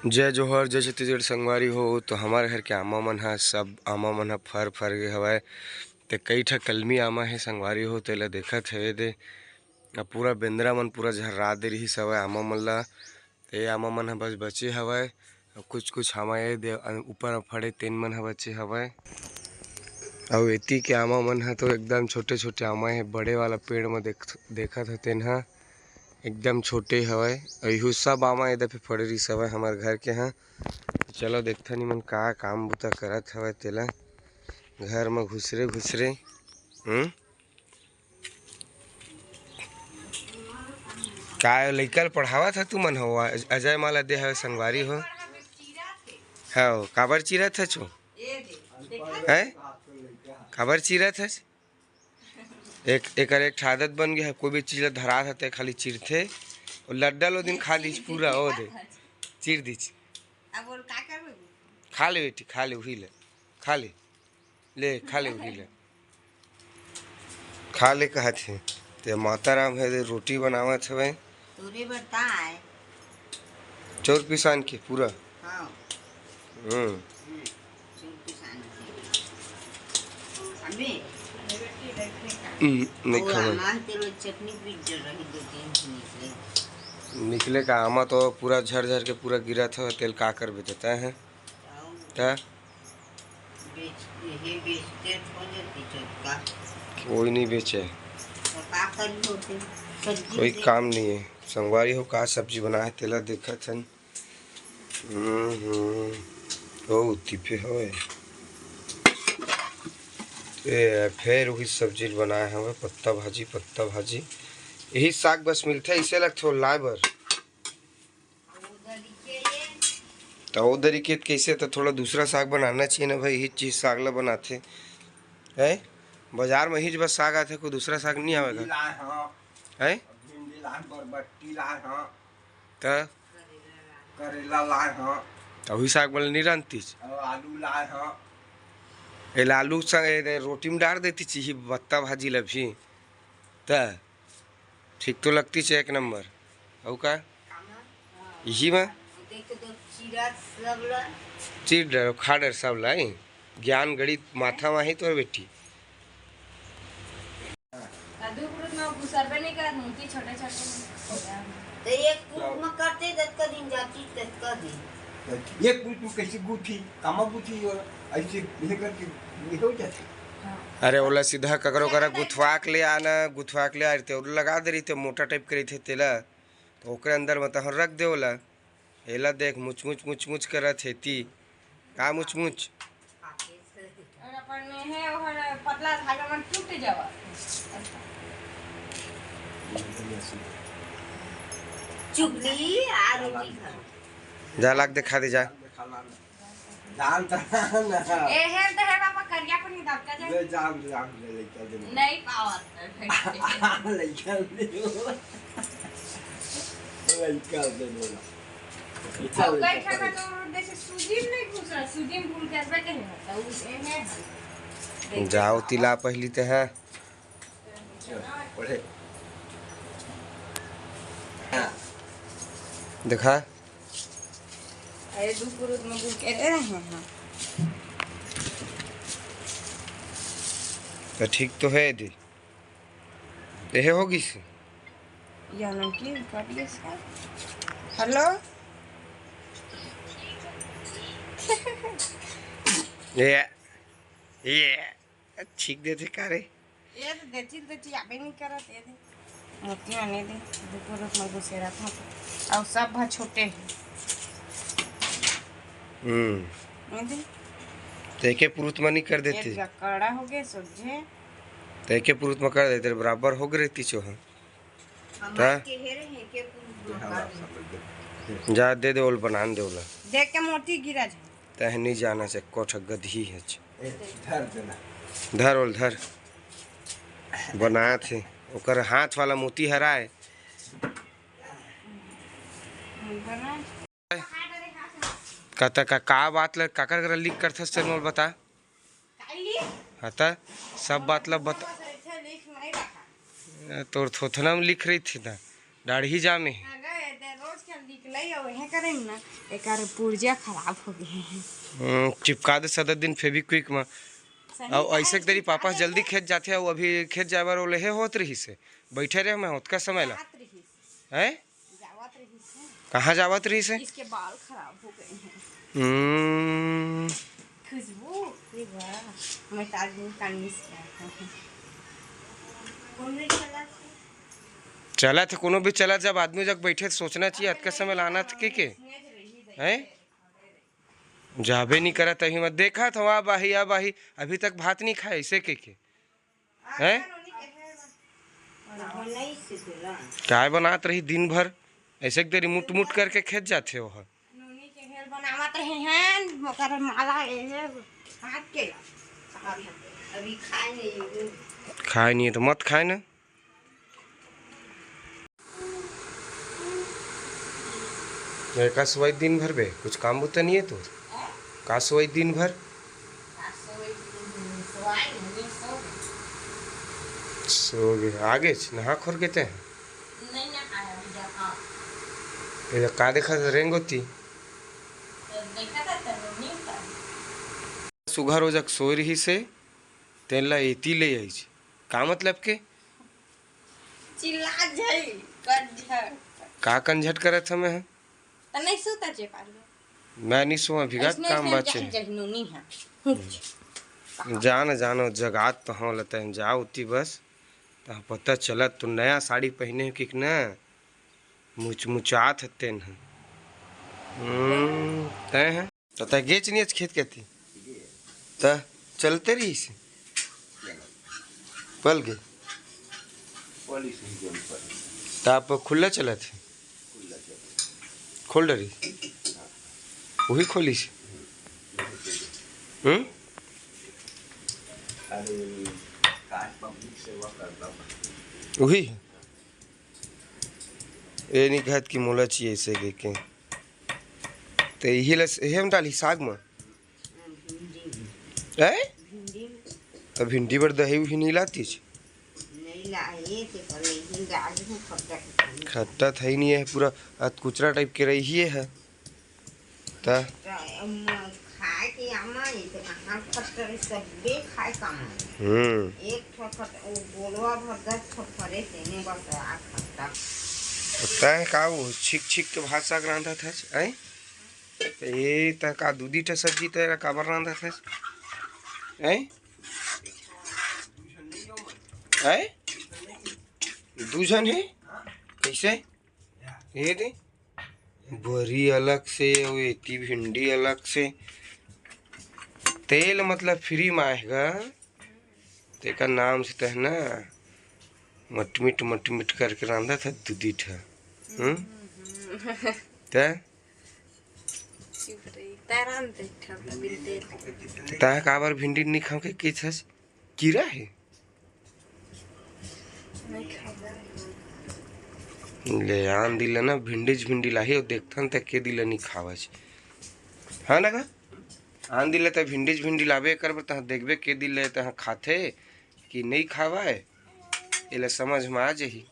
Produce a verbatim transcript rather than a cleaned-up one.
जय जोहार, जय छत्तीसगढ़ संगवारी हो। तो हमर घर के आमा मन ह, सब आमा मन ह फर फर गे हवय। ते कई ठा कलमी आमा हे संगवारी हो, तेला देखत हवे दे। अब पूरा बेंदरा मन पूरा झर्रा दे रिहिस हवय आमा मन ला। ते आमा मन ह बस बचे हवय। कुछ कुछ आमा ए दे, अ, ऊपर म फड़े तेन मन ह बचे हवय। अउ एती के आमा मन ह तो एकदम छोटे छोटे आमा हे, बड़े वाला पेड़ म देख, देखत ह तेन ह एकदम छोटे हवय। अउ इहू सब आमा ए दफे फड़े रिहिस हवय हमर घर के ह। चलो देखथन इमन का काम बुता करत हवय तेला, घर म घुसरे घुसरे। हम्म? का लइका ल पढ़ावत ह तुमन हो? अजय माला दे हवे संगवारी हो। हव, काबर चिरत ह छो? हैं? काबर चिरत ह? एक, एकर एक ठा आदत बन गे हे, कोई भी चीज ल धरात ह ते खाली चिरथे। अउ लड्डा ल ओ दिन खा दिस पूरा, ओ दे। चिर दिस। अब ओल का करबे? खा ले बेटी, खा ले, उही ले। खा ले। ले, खा ले, उही ले। खा ले कहत हे। ते माता राम हे, रोटी बनावत हवे। तोरे बर ताय। चाउर पिसान के पूरा। हाँ। हम्म। हम्म, चाउर पिसान के। अबे। हम्म, नहीं अउ खावे। आमा तेल चटनी पीट जल रही दो तीन ठो निकले। निकले का आमा तो पूरा झर झर के पूरा गिरत हवे, तेल का करबे देता है। अउ त? बेच, ये बेचते तो हो जाती चटका। कोई नहीं बेचे। तो का करी होते? सब्जी कोई से। काम नहीं है। संगवारी हो का सब्जी बनाए तेला देखत हन। हम्म, हम्म। ओ, तिफे होए। ए, फेर वही सब्जी बनाए हवे, पत्ता भाजी, पत्ता भाजी। यही साग बस मिलथे, इसे लगथे लाए बर। त ओ दरी के कैसे, त थोड़ा दूसरा साग बनाना चाहिए ना भाई, यही चीज साग ला बनाथे। है? बाजार में ही बस साग आथे, कोई दूसरा साग नहीं आवेगा। भिंडी लाए हं, है? भिंडी लाए, बरबट्टी लाए हं, त? करेला लाए हं, त वही साग वाला नहीं रांधतीस? अउ आलू लाए हं। एला आलू संग ए दे रोटी में डाल देती चाहिए, पत्ता भाजी ला भी। त? ठीक तो लगतीस हे एक नंबर। अउ का? इही मा? चीर डर, खा डर सब ला, ए? ज्ञान गणित माथा मा हे तोर बेटी। कद्दू कुरुत में घुसरबे नहीं करत, मोती छोटे छोटे में। तो एक कुरुत में करते, जतका दिन जाती, ततका दिन। एक कुरुत में कैसे गुथी, कामा गुथी, ऐसे ये करके ये हो जाती। अरे, ओला सीधा ककरो करा गुथवा के ले आना, गुथवा के ले आ रहिते, ओला लगा दे रहिते, मोटा टाइप के रहिते तेला, तो ओकरे अंदर में तहन रख दे ओला। एला देख, मुच मुच, मुच मुच करत हे ती। का मुच मुच? अरे, अपन में है, ओहर पतला धागा मन टूट जावा। चुगली आ रोटी खा। जा, लाग दिखा दे, जा। जान त ना। ए, हेल त हे बाबा, करिया पनी दाब का जाए। ले जान, जान, ले, ले, चल दे। नहीं पावत। लइका दे। लइका दे बोला। अउ कई ठा तो जैसे सूजी में नहीं घुस रहा, सूजी में भूल के असबे कहीं होता, उ एमे है। जाओ, तिला पहली ते है। चल, पढ़े। हाँ। देखा। अरे, दू पुरुष में गुल के रहे हैं, हाँ। तो ठीक तो है दी। यह हो गई से। या नमकीन काट ले इसका। हेलो। ये, ये। छींक देथे का रे? ये तो देती, देती, अबे नहीं करत, ये दे। मोती आने दे, दू पुरुष में घुसेरा था। अउ सब भा छोटे हैं। हम्म। ये दे। तो एके पुरुष में नहीं कर देते? एक कड़ा हो गए, सोझे। तो एके पुरुष में कर देते, बराबर हो गए रहती चो, हाँ। हम ता? आज के हेरे हैं, एके पुरुष में कर देते। जा दे दे, ओल बनान दे ओला। देख के मोती गिरा जा। तह नहीं जाना से कोठ गदही है। ए, धर देना। धर ओल धर। बनात हे। ओकर हाथ वाला मोती हराए। कता का, का बात ल काकर करा लीक करथस तेन मोल बता। हाँ त, सब बात ल बता। तोर थोथना में लिख रही थी ना, डाढ़ी जामे। तै ओहे करेंगे ना, एकर पुर्जा खराब हो गए हैं। हम्म, चिपका दे सदर दिन फेविक्विक में। सही अउ बात ऐसे है, तेरी पापा चिपका जल्दी दे। खेत जाथे, अउ अभी खेत जाए बर ओले हे होत रहिस हे, बैठे रहे मैं ओतका समय ला। जात रहिस। हैं? जावत रहिस हे। कहाँ जावत रहिस हे? इसके बाल खराब हो गए हैं। हम्म। खुशबू, ये वाह, हमें ताज महल का मिस किया था। कौन नहीं चला था? चला था, कोनो भी चला, जब आदमी जब बैठे तो सोचना चाहिए, अतका समय लाना था के के? हैं? जाबे नहीं करा तभी मत देखा था, वाह बाही, आ बाही, अभी तक भात नहीं खाए, ऐसे के के? हैं? काय बनात रही दिन भर? ऐसे के देरी मुट मुट करके खेत जाथे ओह। नूनी के घेर बनावत रहे हैं, ओकर माला, ये हाथ के ला। अभी खाए नहीं। खाए नहीं है तो मत खाए ना। ये का सोई दिन भर बे? कुछ काम बुता नहीं है तोर? का सोई दिन भर? सो गे, आ गेच, नहा खोर के ते? ये का देखा था रेंगोती? सुघर ओ जग सोई रहिस हे, तेन ला एती ले आइस। का मतलब के? चिल्ला झई, कंझट। का कंझट करत हमें? त नहीं सूता चे पार। मैं नहीं सोवा, अभी का काम बाचे। जहनूनी है। जान, जानो, जगात तो हों लते हैं, जा उती बस। त पता चलत, तू नया साड़ी पहने हो कि ना? मुचमुचात हतेन ह। हम्म, तय है। त तय गेच नहीं आज खेत कहती। त चलते रही से। पल गए। त आप खुला चलत है। खोल डरी। वही खोली से। हम्म? वही। ए नहीं कहत कि मोला चाहिए ऐसे के, के। ते यही लस, यही हम डाली साग में। हैं? त भिंडी बर दही उही नहीं लातीच? खट्टा था ही नहीं है, पूरा अतकुचरा टाइप के रही है। त त, अम, खाए के आमा, ये तो कहाँ खट्टर है, सब्बे खाए का मन। हम्म। एक ठो खट-, वो गोलवा भर दस ठो फरे, तेने बस आ खट्टा। तय का वो छिक छिक के भात साग रांधत हस, हैं? ये त का दूधी ठो सब्जी तेरा काबर रांधत हस? हैं? हैं? दू झन है? कैसे? ये दे। बरी अलग से अउ एती भिंडी अलग से। तेल मतलब फ्री में आएगा, तेकर नाम से तह ना मटमिट मटमिट करके रांधा था दूधी ठा। हम्म? त? चुप रही, तैरान देख ठा बिन तेल। तह काबर भिंडी नहीं खाओ के, के छस? कीरा है? ले आन दिल ना, भिंडीच भिंडी लाही, अउ देखथन त के दिल नहीं खावच। हाँ ना का? आन दिल त भिंडीच भिंडी लाबे कर बर, तहाँ देखबे के दिल तहाँ खाथे कि नहीं खावाए, एला समझ में आ जाही।